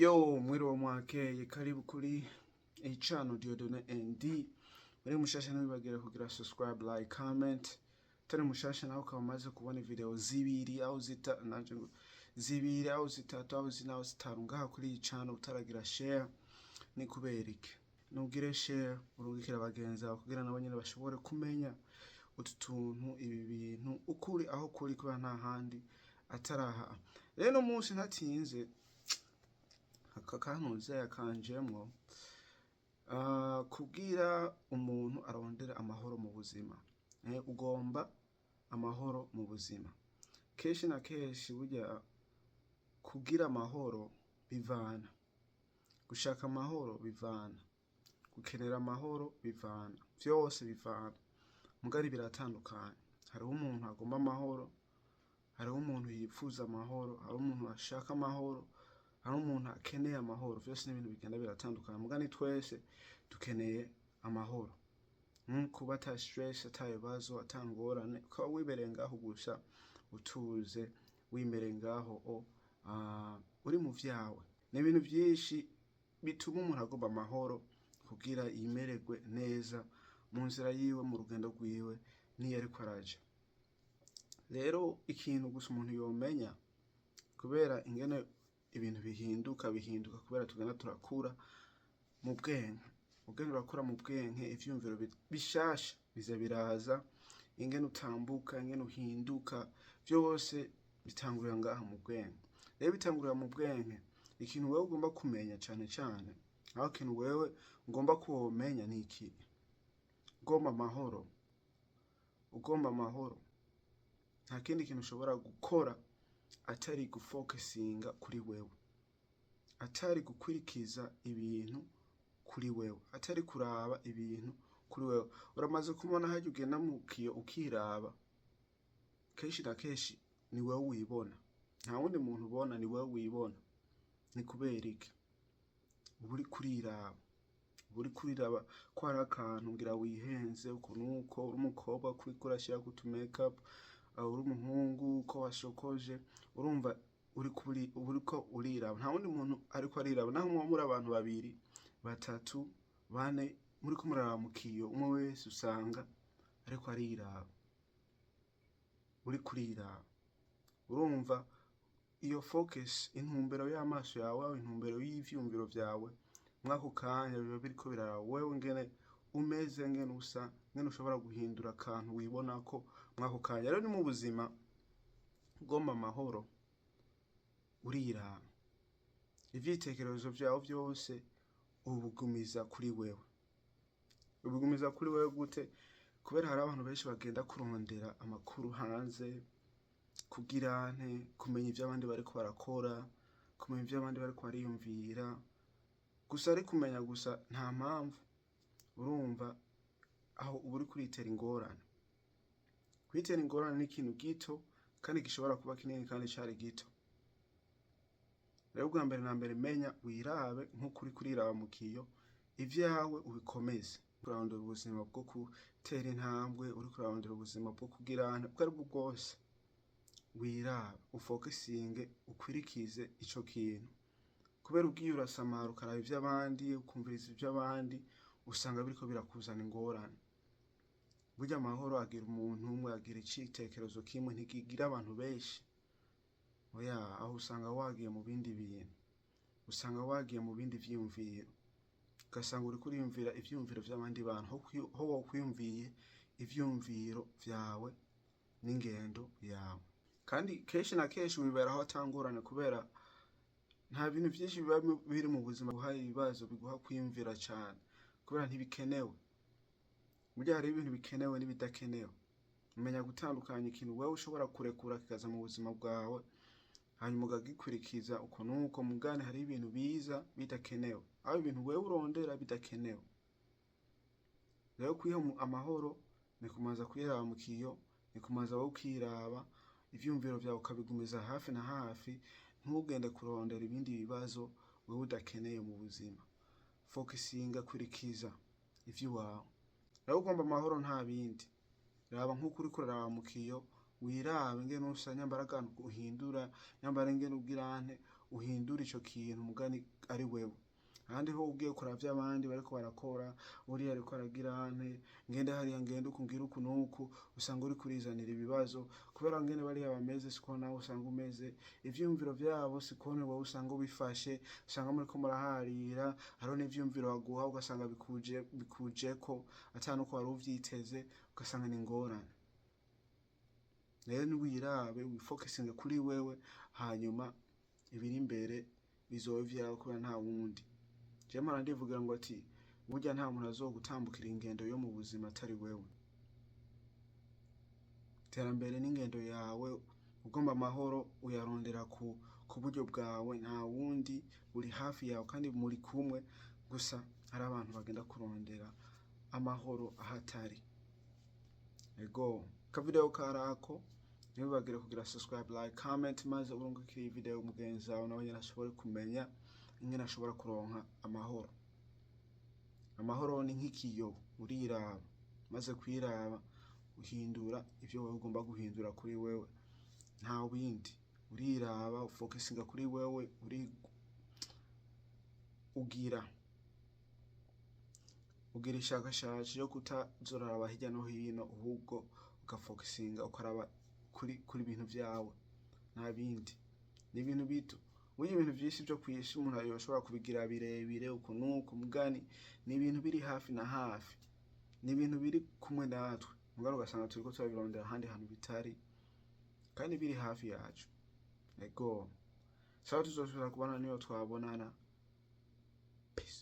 Yo, mwiriwe, mwakeye, karibu kuri channel Dieudonné ND. Muri mushasha, ntiwibagire kugira subscribe, like, comment. Utari mushasha nawe ukaba umaze kubona video zibiri aho zita nanje ngo zibiri aho zitatu aho zine aho zitanu ngaha kuri iyi channel utaragira share, ni kubera iki? Nugire share, urungikira bagenzi bawe kugira nabo nyene bashobore kumenya utu tuntu, ibi bintu, ukuri aho kuri, kubera nta handi ataraha. Rero no munsi ntatinze, aka kantuze yakanjemwo kubwira umuntu arondera amahoro mu buzima. Ugomba amahoro mu buzima, kenshi na kenshi burya kugira amahoro bivana gushaka amahoro, bivana gukenera amahoro, bivana vyose bivana mugari biratandukanye. Hariho umuntu agomba amahoro, hariho umuntu yipfuza amahoro, hariho umuntu ashaka amahoro, hariho umuntu akeneye amahoro. Vyose ni ibintu bigenda biratandukanye, mugani twese dukeneye amahoro. Kuba ata stress, ata bibazo, ata ngorane, ukaba wibereye ngaho gusa utuze, wimereye ngaho o uri mu vyawe. Ni ibintu vyinshi bituma umuntu agomba amahoro kugira yimererwe neza mu nzira yiwe, mu rugendo rwiwe niyo ariko araja. Rero ikintu gusa umuntu yomenya, kubera ingene ibintu bihinduka, bihinduka kubera tugenda turakura mu bwenge. Ubwenge urakura mu bwenge, ivyiyumviro bishasha biza biraza, ingene utambuka, ingene uhinduka, vyose bitangurira ngaha mu bwenge. Rero bitangurira mu bwenge. Ikintu wewe ugomba kumenya cane cane, aho ikintu wewe ugomba kuwomenya ni iki: ugomba amahoro, ugomba amahoro, nta kindi kintu ushobora gukora atari gufocusinga kuri wewe, atari gukurikiza ibintu kuri wewe, atari kuraba ibintu kuri wewe. Uramaze kubona harya ugenda mu kiyo ukiraba, kenshi na kenshi ni wewe wibona, nta wundi muntu ubona, ni wewe wibona. Ni kubera iki? Uba uriko uriraba, uba uriko uriraba ko hari akantu ngira wihenze uku nuko uri umukobwa kuriko urashirako utu makeup, uri umuhungu ko washokoje, urumva uriko uba uriko uriraba, nta wundi muntu ariko ariraba. Naho muba muri abantu babiri, batatu, bane, muriko muraraba mu kiyo, umwe wese usanga ariko ariraba. Uriko uriraba, urumva iyo focus, intumbero y'amaso yawe, intumbero y'ivyiyumviro vyawe mwako kanya biba biriko biraraba wewe ngene umeze, ngene usa, ngene ushobora guhindura akantu wibonako mwako kanya. Rero ni mu buzima, ugomba amahoro, uriraba, ivyitekerezo vyawe vyose ubigumiza kuri wewe. Ubigumiza kuri wewe gute? Kubera hari abantu benshi bagenda kurondera amakuru hanze, kugira nte? Kumenya ivyo abandi bariko barakora, kumenya ivyo abandi bariko bariyumvira gusa, ari kumenya gusa nta mpamvu. Urumva aho uba uriko uritera ingorane. Kwitera ingorane ni ikintu gito kandi gishobora kuba kinini kandi cari gito. Rero ubwa mbere na mbere, menya wirabe nkuko uriko uriraba mu kiyo, ivyawe ubikomeze. Kurarondera ubuzima bwo gutera intambwe, uriko urarondera ubuzima bwo kugira ubwo aribwo bwose, wirabe, ufocusinge, ukwirikize ico kintu. Kubera ugiye urasamara, ukaraba ivy'abandi, ukumviriza ivy'abandi, usanga biriko birakuzana ingorane. Burya amahoro agira umuntu umwe, agira icitekerezo kimwe, ntikigira abantu benshi. Oya, aho usanga wagiye mu bindi bintu, usanga wagiye mu bindi vyiyumviro, ugasanga uriko uriyumvira ivyiyumviro vy'abandi bantu ho wokwiyumviye ivyiyumviro vyawe n'ingendo yawe. Kandi kenshi na kenshi wiberaho ata ngorane, kubera nta bintu vyinshi biba biri mu buzima biguha ibibazo, biguha kwiyumvira cane, kubera ntibikenewe. Burya hariho ibintu bikenewe n'ibidakenewe. Umenya gutandukanya ikintu wewe ushobora kurekura kikaza mu buzima bwawe, hanyuma ukagikurikiza uko nuko. Mugani hariho ibintu biza bidakenewe, aho ibintu wewe urondera bidakenewe. Rero kwiha amahoro ni kumanza kwiraba mu kiyo, ni kumanza wowe ukiraba, ivyiyumviro vyawe ukabigumiza hafi na hafi, ntugende kurondera ibindi bibazo wewe udakeneye mu buzima. Focusinga, kurikiza ivy'iwawe. Rero ugomba amahoro, nta bindi, raba nkuko uriko uraraba mu kiyo, wirabe ingene usa, nyambara akantu uhindura, nyambara ingene ugira nte. uhindure ico kintu mugani ari wewe. Ahandi ho ugiye kuraba ivy'abandi bariko barakora, uriya ariko aragira ante, ngende hariya, ngende uku, ngire uku n'uku, usanga uriko urizanira ibibazo kubera ngene bariya bameze siko nawe usanga umeze, ivyiyumviro vyabo siko wowe usanga ubifashe, usanga muriko muraharira. Hariho n'ivyiyumviro baguha ugasanga bikuje bikujeko ata nuko wari uvyiteze, ugasanga ni ingorane. Rero niwirabe, wifocusinge kuri wewe, hanyuma ibiri imbere bizoba ivyawe kubera nta wundi. Jewe mpora ndivugira ngo ati burya nta muntu azogutambukira ingendo yo mu buzima atari wewe. Iterambere n'ingendo yawe, ugomba amahoro uyarondera ku buryo bwawe, nta wundi uri hafi yawe kandi muri kumwe. Gusa hari abantu bagenda kurondera amahoro ahatari. Ego, akavideo karako. Ntibibagire kugira subscribe, like, comment, maze urungikire iyi video mugenzi wawe, nawe nyene ashobore kumenya ingene ashobora kuronka amahoro. Amahoro ni nk'ikiyo, uriraba, maze kwiraba uhindura ivyo wewe ugomba guhindura kuri wewe, nta bindi. Uriraba, ufocusinga kuri wewe, uri ugira ishakashatsi yo kutazoraraba hirya no hino, ahubwo ugafocusinga ukaraba kuri ibintu vyawe, nta bindi. Ni ibintu bito burya, ibintu vyinshi vyo kw'isi umuntu yoshobora kubigira birebire uku n'uku, mugani ni ibintu biri hafi na hafi, ni ibintu biri kumwe natwe, mugabo ugasanga turiko turabirondera ahandi hantu bitari kandi biri hafi yacu. Ego, sawa, tuzosubira kubona niyo twabonana. Peace.